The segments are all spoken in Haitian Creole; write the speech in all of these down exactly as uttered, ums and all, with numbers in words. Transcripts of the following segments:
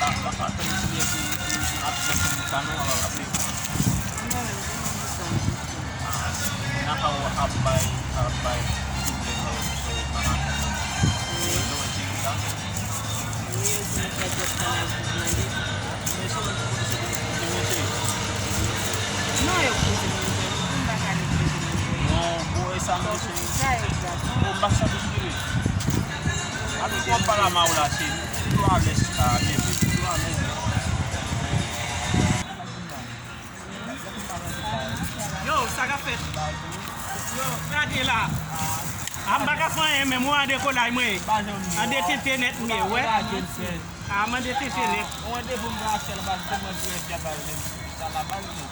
Papa, tann ti lè pou, pou, pou ap pran ti bouka non, ap, ap leve. Mwen menm, jan m di sa, m di sa. Napa w ap bay, ap bay pwoblèm nan rezo sosyo yo, mama. Wi. Yo di m fè twòp tan la, di m nan li. Men se mwen ki pote se pou mwen. Non, yo poze mwen. M pa ka neglije mwen. Non, bon, e sa m di se. Sa egzak. Bon, m pa santi m rive. Api w ap pale a ma w la, se toujou alèz sa, leve, toujou alèz. Yo, sa k ap fèt? Yo, gade la. A, m pa ka fè anyen menm, ou an dekolay mwen ye. An detente nèt m ye, wè. A, m an detente nèt. Ou an depo m pa sèl baz, tèlman dirèk ya baz menm. Sa la baz menm.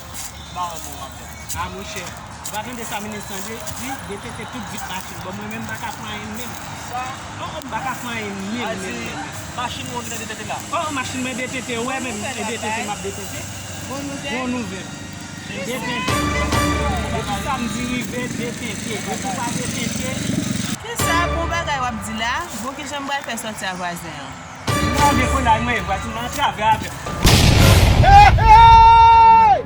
Ba w bon, m ap fè. A, monchè. Ou pa tande sa minis lan di, di, detente tout vit machin. Bon, mwen menm, m pa ka fè anyen menm. Sa? Oh, oh, m pa ka fè anyen menm, menm, menm. Machin ou ki nan detente la? Oh, machin mwen detente, ou wè menm, e detente m ap detente. Bon nouvèl. Bon nouvèl. Detente. Depi samdi rive, detente. Depi pa detente. Kisa bon bagay w ap di la? Bon, kijan m pral fè sòti a vwazen an? Manje konda mwen, vwazen nan antrave avè m. Hey, hey!